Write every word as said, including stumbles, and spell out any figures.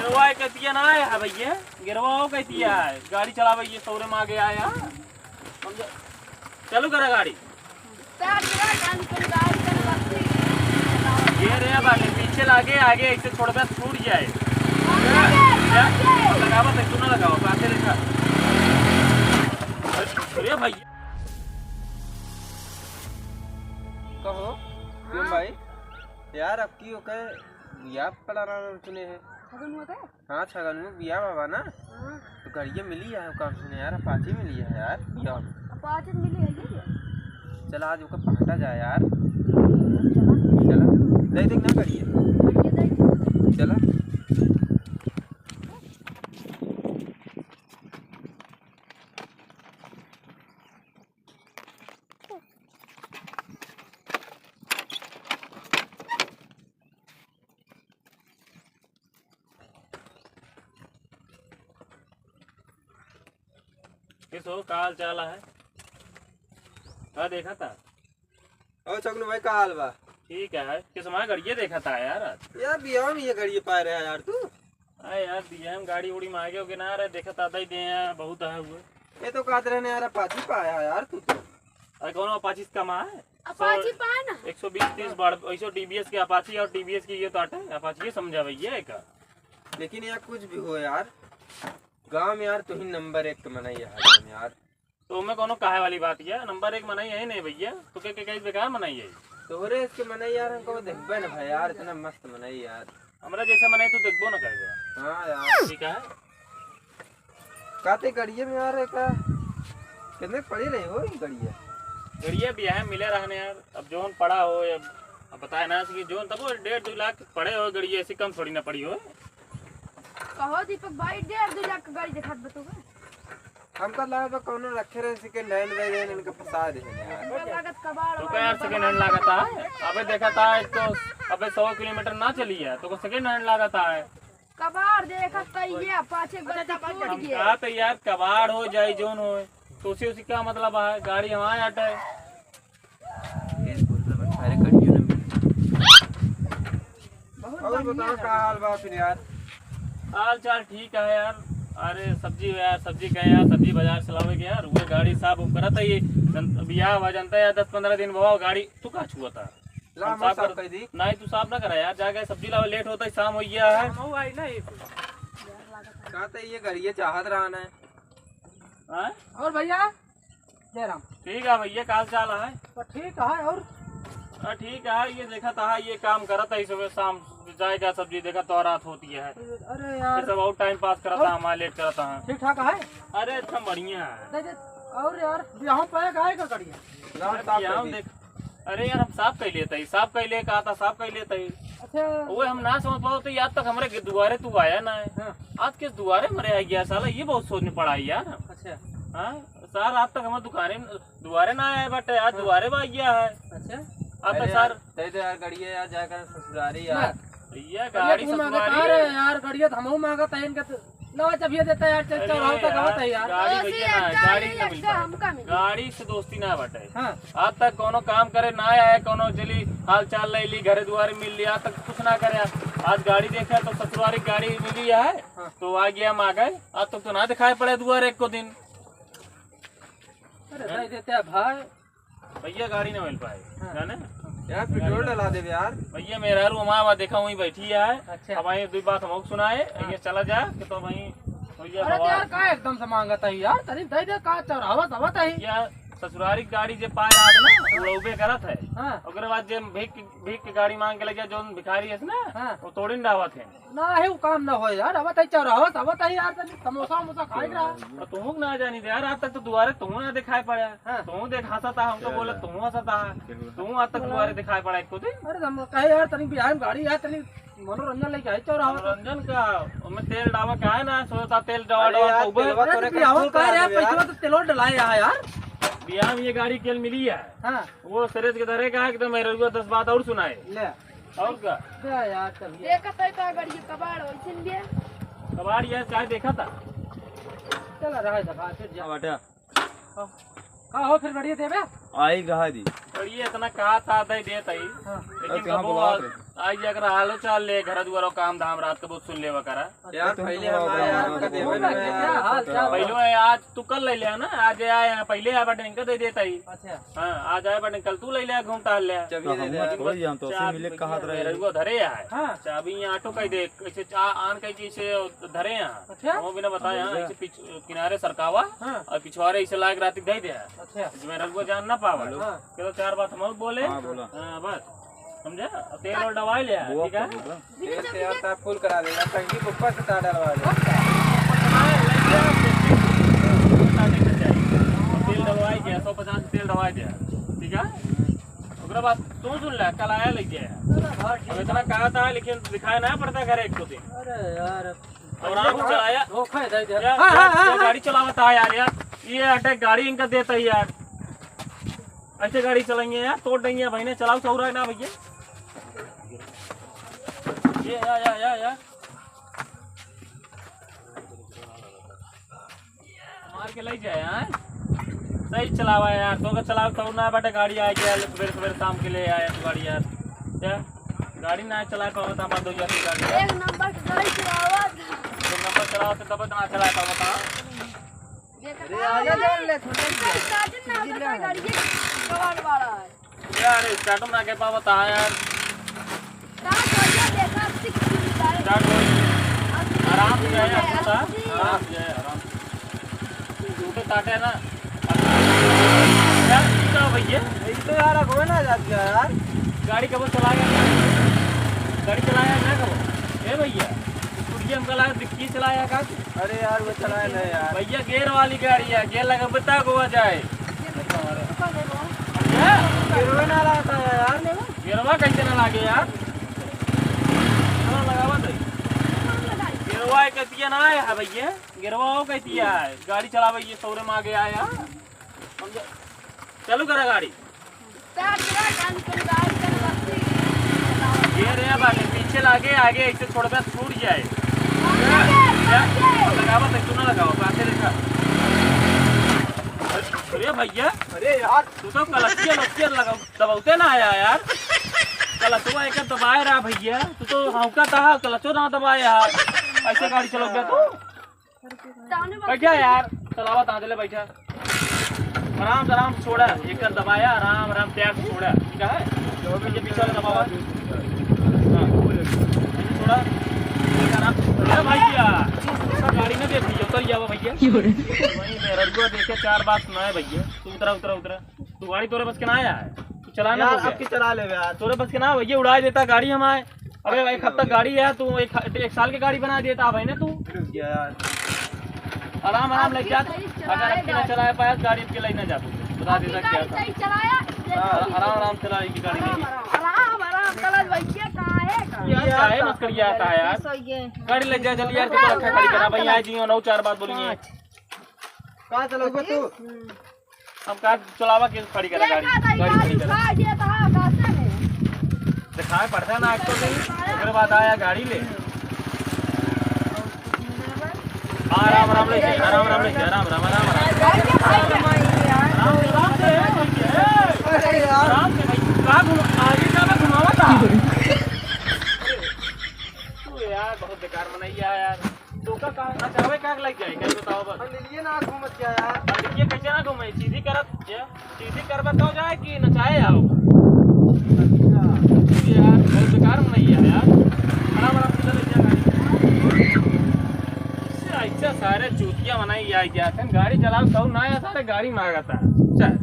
गिरवा कहतिया ना है भैया, गिरवा हो कहतिया है, गाड़ी चलावे ये शोरूम आगे आया। हम जा-, चालू करा गाड़ी। Start करा, गाड़ी चल, गाड़ी चल, बस। ये रे बाटे, पीछे लागे, आगे ऐसे छोड़बे, छूट जाए। आगे, आगे। लगावा, तू ना लगावा, पासे लेखा। अरे भैया। कहो, क्यों हाँ। भाई? यार, अब की ओकर बियाह पड़ा रहा सुने है। खगन हुआ था? हाँ, छगन में बियाह बाबा ना। हाँ। तो गाड़िया मिली है, काम सुने यार, अपाची मिली है यार, बियाह में। अपाची मिली है क्या? चला, आज ओकर पहटा जाए यार। चला। चला। दे दे ना गाड़िया। गाड़िया दे। चला। किस हो, का हाल चाल है? का देखा था? ओ छगनू भाई, का हाल बा? ठीक है। किस माँ गड़िए देखा था यार आज? यार, बियाह में ये गड़िए पाए रहे यार तू। अरे यार, बियाह में गाड़ी उड़ी मांगे हो के ना रहे, देखा था, दे दे हैं, बहुत है हुए। ये तो कहते रहने यार, अपाची पाया यार तू तो। अरे कौन अपाची से कमा है? अपाची पाए ना। एक सौ बीस तीस बढ़, वैसे टीवीएस के अपाची और टीवीएस की ये तो आटे, अपाची ये समझा भैया है का? लेकिन यार, कुछ भी हो यार, गांव में यार, तू ही नंबर एक के मनई है हरदम यार। तो ओमे कोनो कहे वाली बात है? नंबर एक मनई है नहीं भैया, तो के, के, के बेकार मनई है। तोहरे इसके मनई यार, हमको देखबे ना भाई यार, इतना मस्त मनई यार। हमरा जैसे मनई तू देखबो ना करेगा। हाँ यार। ठीक है। का ते गड़िए में आ रहे का? कितने पड़ी रही हो ये गड़िए? गड़िए बियाह में मिले रहने यार, अब जोन पड़ा हो, अब, अब बताए ना कि जोन तब वो डेढ़ दो लाख पड़े हो गड़िए, ऐसी कम थोड़ी ना पड़ी हो। कहो दीपक भाई, डेढ़ दो लाख का गाड़ी दिखात बतूगा। हमका लगा बा कौनो रखे रहे second hand वैगन, इनका फंसा दे यार। हमका लागत कबाड़ तो का यार वाला second hand लागत है? अबे देखा था एक तो, अबे सौ किलोमीटर ना चली है, तो second hand लागत है। कबाड़ देखत त ये पाछे गलती टूट हम गया। कहा तो यार कबाड़ हो जाए जोन हो, तो उसी, उसी का मतलब है, गाड़ी हमारे हटे। ये बोल रहा है, सारे कड़ियों ने मिल बहुत और बढ़िया बताओ, है। का हाल बा फिर यार? हाल चाल ठीक है यार। अरे सब्जी यार, सब्जी कहे यार, सब्जी बाजार से लावे के यार, वो गाड़ी साफ उफ करत है, ये जन-, बियाह हुआ जनता यार, दस पन्द्रह दिन बा गाड़ी, तू का छुआ था? ला, हम हम साफ साफ कर कर दी। नहीं, तू साफ ना करा यार, जाके सब्जी लावे, लेट होता है, शाम हो गया है। हम आई ना एक। का तो ये गड़िए चाहत रहा ना। हाँ? और भैया? जय राम। ठीक है भैया, का हाल चाल है? तो ठीक है, और? हाँ, ठीक है, ये देखा था, ये काम करत है, सुबह शाम जाएगा सब्जी, देखा तो रात होती है। अरे ये यार। सब और टाइम पास करता और? है, हमारा लेट करता है। ठीक ठाक है? अरे अच्छा, बढ़िया है। दे दे। और यार, बियाह पे गाय का करिए? लाल अरे साफ बियाह कर दी। देख, अरे यार, हम साफ कर लेते ही, साफ कर ले, कहा था, साफ कर लेते ही। अच्छा। वो हम ना समझ पाओ तो आज तक हमारे दुआरे तू आया ना है। हाँ। आज किस दुआरे मरे आ गया साला, ये बहुत सोचने पड़ा है यार। अच्छा। हाँ, सार आज तक हमारे दुकाने, दुआरे ना आए, बट आज हाँ। दुआरे में आ गया है। अच्छा। आज तक अरे सार यार, दे दे यार, गड़िया यार, जाकर ससुरारी यार। ना। भैया, अरे गाड़ी तू मांगे ससुरारी कहाँ है। रे यार, गड़िया तो हमहू मांगत है इनके तो। लो, जब ये देता है यार, चल, अरे चल, हम तो यार, गावत है यार। गाड़ी दोस्ती भैया ना, एक गाड़ी गाड़ी ना एक मिल पाए। हमका मिली। गाड़ी से दोस्ती ना बटे। हाँ। आज तक कोनो काम करे ना आए, कोनो चली हाल चाल ले ली, घरे दुआरे मिल लिया, आज तक कुछ ना करे। आज गाड़ी देखे तो ससुरारी गाड़ी मिली है, हाँ। तो आ गया हम आ गए। आज तक तो ना दिखाई पड़े दुआरे एक को दिन। अरे, दे देते हैं भाई। भैया गाड़ी ना मिल पाए, हाँ। जाने? यार, पेट्रोल डला देबे यार। भैया मेहरारू हमारा बा, देखा वहीं बैठी है। अच्छा। अब आई दो बात हमको सुनाए, हाँ। ये चला जा कि तो वहीं भैया अरे हवा यार, का एकदम से मांगत है यार, तनी दे दे, का चौराहा सवत है। या ससुरारी गाड़ी जे पाए आज ना, उड़ौबे करत है। हाँ। ओकरे बाद जे भीख, भीख के गाड़ी मांग के लगे, जोन भिखारी है ना, हाँ। वो तोड़िन डावत है। ना है, वो काम ना होए यार। अब तई चौराहा से, अब तई यार, तनी समोसा वमोसा खाए के रहा। और तुहूँ ना जानी दे यार, आज तक तो दुआरे तुहूँ ना दिखाई पड़ा। हाँ। तुहूँ देख हंसता, हमको बोले तुहूँ हंसता है। तुहूँ आज तक दुआरे दिखाई पड़ा एको दिन। अरे हम कहे यार, तनी बिहार में गाड़ी यार, तनी मनोरंजन लेके आई चौराहा पे। मनोरंजन का, ओमे तेल डावा का है ना, सोचता तेल डावा अरे डावा यार, तो उबे। तेलवा अरे तोरे तो बिहार का का है यार, यार? पैसा तो तेलो डलाए यहाँ यार। बिहार में ये गाड़ी केल मिली है। हाँ। वो सरेज के धरे का है कि तो मेरे को दस बात और सुनाए। ले। और का? दे यार, चल ये। देखत है तो गड़िया कबाड़ वैसे नहीं है। कबाड़ यार चाहे देखा था। चल रहा है दफा, फिर जा। हाँ, बेटा। हाँ। का हो फिर गड़िया देबे? आई रहा दी। गड़िया इतना कहा था, दे देत आई। हाँ। लेकिन अरे, कहाँ कबो बुलावत आज, रहे? आज एकरा हालो चाल ले, घर दुआरो काम धाम रात के बहुत सुन लेवा करा। यार, पहले हम आए यार, हमका देवे ना यार। पहले है, आज तू कल ले ले ना, आज आए हैं, पहले आए बटन इनका दे देता ही। अच्छा। हाँ, आज आए बटन कल तू ले ले, घूमता ले। चाबी दे दे यार। थोड़ी हम तो उसे चाबी मिले कहा रहे। मेरे को धरे है। हाँ। चाबी यहाँ ऑटो का ही दे, ऐसे चा-, आन कहीं की इसे धरे हैं। अच्छा। वो बिना बताए, हाँ, ऐसे पीछ-, किनारे सरकावा हाँ। और पिछवारे इसे लाग रात दे दे। अच्छा। जो मेरे को जान ना पावा। हाँ। चलो, चार बात हम और बोले। हाँ, बोला। हाँ, बस। समझा? अब तेल और दवाई ले आया, वो ठीक है? बोला। तेल से यार तार फुल करा देगा, टंकी के ऊपर से तार डलवा देगा। तेल डलवाई दिया, सौ पचास तेल डलवाई दिया, ठीक है? ओकरा बाद तू सुन ले, कल आया लेके आया। अब इतना कहा था, लेकिन दिखाया ना पड़ता घर एक दो दिन। अरे यार, और राम चलाया। धोखा है, दे दे। यार, हाँ, यार, हाँ, हाँ, ये हाँ। गाड़ी चलावता है यार, यार। ये अटैक गाड़ी इनका देता है यार। ऐसे गाड़ी चलाएंगे यार, तोड़ देंगे भाई ने। चलाओ सौरा ना भैया। ये या, या, या, या। मार के ले जाए यार। सही चलावा यार, तो का चलाओ तो ना बेटा, गाड़ी आ गया, सुबह सुबह शाम के लिए आया तू गाड़ी यार। क्या गाड़ी ना चला पावत हमार दो यार गाड़ी यार। एक नंबर के गाड़ी चलावत। एक नंबर चलावत तब ना चला पावत हाँ। अरे, आगे जान ले, थोड़ा सा। स्टार्टिंग ना होता, गाड़ी के कबाड़ वाला है। यार, स्टार्ट ना के पावत है यार। स्टार्ट हो गया, देखा, सिक्स मिनट आए। स्टार्ट हो गया। आराम से जाए, आराम से। आराम से जाए, आराम से। टूटे ताटे ना। यार, क्या भैया? यही तो यार, अगुवे ना जात गया यार। गाड़ी कब चलाया? गाड़ी चलाया ना कब? ए भैया, स्कूटी हमका लगा डिक्की चलाया का? अरे यार, वो चलाए ना यार। भैया, गियर वाली गाड़ी है, गियर लगा बता गोवा जाए। गियरवा ना लागता है यार। गियरवा कैसे ना लागे यार? गियरवा लगावा दे। गियरवा एक कतिया ना है भैया, गियरवा हो कतिया है। गाड़ी चलावे ये सौरे में आगे आया। हम जा-, चालू करा गाड़ी। ये रे बाटे, पीछे लागे, आगे ऐसे छोड़बे, छूट जाए। लगावा तो तू ना लगावा, पासे देखा। अरे भैया, अरे यार, तू तो कलचिया लचिया लगाओ, दबावते ना आया यार। कलचवा एक दबाए रहा भैया, तू तो हौका था, कलचो ना दबाए यार। ऐसे गाड़ी चलाओगे तू? बैठा यार, चलावा तांजले बैठा। आराम से, आराम से छोड़ा, एक कर दबाया, आराम, आराम, प्यार से छोड़ा, ठीक है? पीछे, पीछे वाला दबावा। हाँ। पीछे छोड़ा। आराम से। अरे भाई, क्या? उसका गाड़ी ना दे भैया, उतर जावा भैया। वहीं में रड़ुआ देखे, चार बात सुनाए भैया। तू उतरा, उतरा, उतरा। तू गाड़ी तोरे बस के ना आया है, तू चलाना यार, हो गया। अब की चला ले यार। तोरे बस के ना, भैया उड़ा देता गाड़ी हमारे। अबे एक हफ्ता गाड़ी है, तू एक, एक साल के गाड़ी बना देता भाई ना तू। रुक जा यार। आराम, आराम ले जा। अगर अब की ना चलाए पाया, गाड़ी अब की ले ना जा तू। बता देता क्या था। हाँ, आराम, आराम चला की गाड़ी नहीं। आराम, आराम, चला भैया, कहाँ है, कहाँ? यार, काहे मस्करिया आता है यार? गाड़ी ले जा जल्दी यार, तू तो रखा गाड़ी करा भाई, आ जियो, नौ चार बात बोलेंगे। कहाँ चलोगे तू? हम का चलावा के खड़ी करा गाड़ी, देखा था, गाड़ी गाड़ी खड़ी करा। उठा दिया था, कासे में? दिखाए पड़ता ना, आज तो नहीं। ओकरे बाद आया गाड़ी ले। आराम, आराम ले, आराम, आराम ले, आराम, आराम, आराम, आराम। भाई के, भाई के। आराम, आराम से, आराम से। अरे यार। आराम से भाई, का घुमा-, आगे जावे घुमावा था। तू यार, बहुत बेकार मनैया है यार। तो का, का, नचावे का लग जाए, कहीं बताओ बस। हम दिल्ली ना घूमत क्या यार? हम दिल्ली कैसे ना घूमे? सीधी करत, क्या? सीधी करबा तो जाए कि नचाए आओ? अच्छा। यार, बहुत बेकार मनैया है यार। बड़ा, बड़ा सीधा ले जा गाड़ी। इससे ऐसा सारे चूतिया बनाई या क्या? तुम गाड़ी चलाओ, सब ना आया, सारे गाड़ी मांगता है। चल।